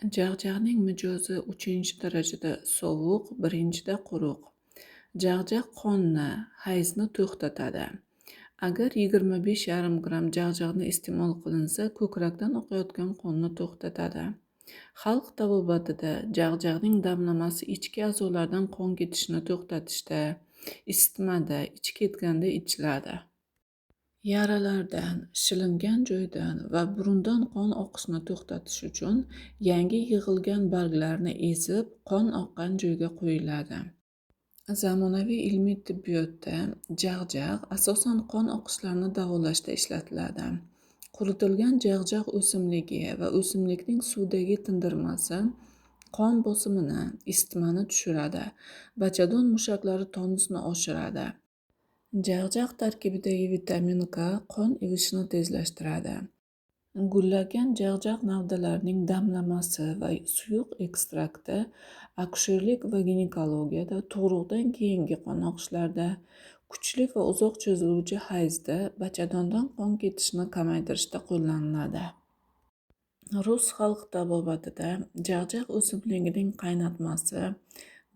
Jag'jag'ning mijozi 3-darajada sovuq, 1-da quruq. Jag'jag' qonni, hayzni to'xtatadi. Agar 25,5 gramm jag'jag'ni iste'mol qilinsa, ko'krakdan oqayotgan qonni to'xtatadi. Xalq tabobatida jag'jag'ning damlamasi ichki a'zolardan qon ketishini to'xtatishda, isitmada, ich ketganda ichiladi. Yaralardan, shilingan joydan va burundan qon oqishini to'xtatish uchun yangi yig'ilgan barglarni ezib, qon oqqan joyga qo'yiladi. Zamonaviy ilmiy tibbiyotda jag'jag' asosan qon oqishlarini davolashda ishlatiladi. Quritilgan jag'jag' o'simligi va o'simlikning suvdagi tindirmasi qon bosimini, isitmani tushiradi, bachadon mushaklari tonusini oshiradi. Jag'jag' tarkibidagi vitamin K qon ivishini tezlashtiradi. Gullagan jag'jag' navdalarining damlamasi va suyuq ekstrakti akusherlik va ginekologiyada, tug'ruqdan keyingi qon oqishlarda, kuchli va uzoq cho'ziluvchi hayzda bachadondan qon ketishini kamaytirishda qo'llaniladi. Rus xalq tabobatida jag'jag' o'simligining qaynatmasi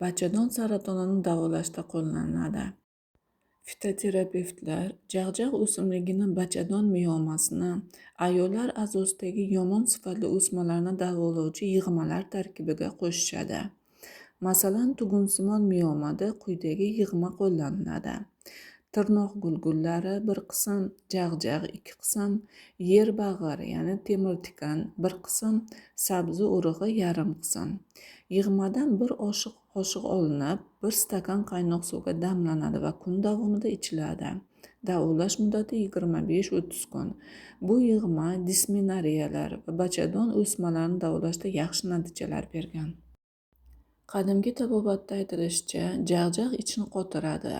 bachadon saratonini davolashda qo'llaniladi. Fitoterapevtlar jag'jag' o'simligini bachadon miomasini, ayollar a'zosidagi yomon sifatli o'smalarni davolovchi yig'malar tarkibiga qo'shishadi. Masalan, tugunsimon miomada quyidagi yig'ma qo'llaniladi. Tirnoqgul gullari 1 qism, jag'jag' 2 qism, yerbag'ir ya'ni temirtikan 1 qism, sabzi urug'i yarim qism. Yig'madan 1 qoshiq olinib, 1 stakan qaynoq suvga damlanadi va kun davomida ichiladi. Davolash muddati 25-30 kun. Bu yig'ma dismenoriyalar va bachadon o'smalarini davolashda yaxshi natijalar bergan. Qadimgi tabobatda aytilishicha, jag'jag' ichni qotiradi,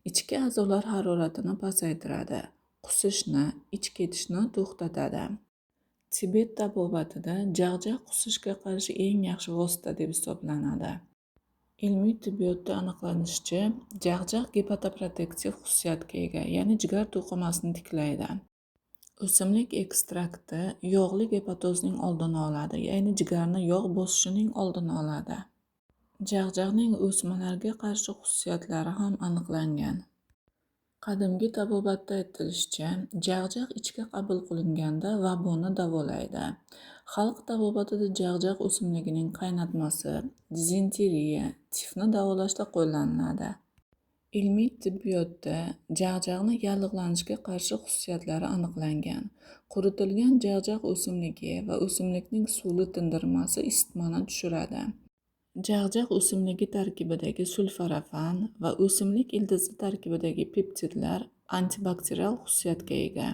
ichki a'zolar haroratini pasaytiradi, qusishni, ich ketishni to'xtatadi. Tibet tabobatida jag'jag' qusishga qarshi eng yaxshi vosita deb hisoblanadi. Ilmiy tibbiyotda aniqlanishicha, jag'jag' gepatoprotektiv xususiyatga ega, ya'ni jigar to'qimasini tiklaydi. O'simlik ekstrakti yog'li gepatozning oldini oladi, ya'ni jigarni yog' bosishining oldini oladi. Jag'jag'ning o'smalarga qarshi xususiyatlari ham aniqlangan. Qadimgi tabobatda aytilishicha, jag'jag' ichga qabul qilinganda vaboni davolaydi. Xalq tabobatida jag'jag' o'simligining qaynatmasi dizenteriya, tifni davolashda qo'llaniladi. Ilmiy tibbiyotda jag'jag'ni yallig'lanishga qarshi xususiyatlari aniqlangan. Quritilgan jag'jag' o'simligi va o'simlikning suvli tindirmasi isitmani tushiradi. Jag'jag' o'simligi tarkibidagi sulforafan va o'simlik ildizi tarkibidagi peptidlar antibakterial xususiyatga ega.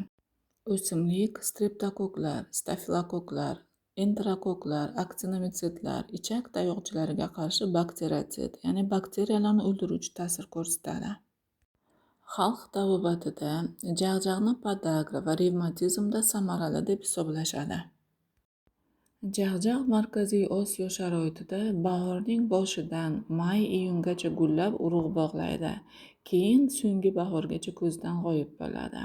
O'simlik streptokoklar, stafilokoklar, enterokoklar, aktinomitsitlar, ichak tayoqchalariga qarshi bakteriotsid, ya'ni bakteriyalarni o'ldiruvchi ta'sir ko'rsatadi. Xalq tabobatida jag'jag'ni podagra va revmatizmda samarali deb hisoblashadi. Jag'jag' Markaziy Osiyo sharoitida bahorning boshidan may-iyungacha gullab urug' bog'laydi, keyin so'nggi bahorgacha ko'zdan g'oyib bo'ladi.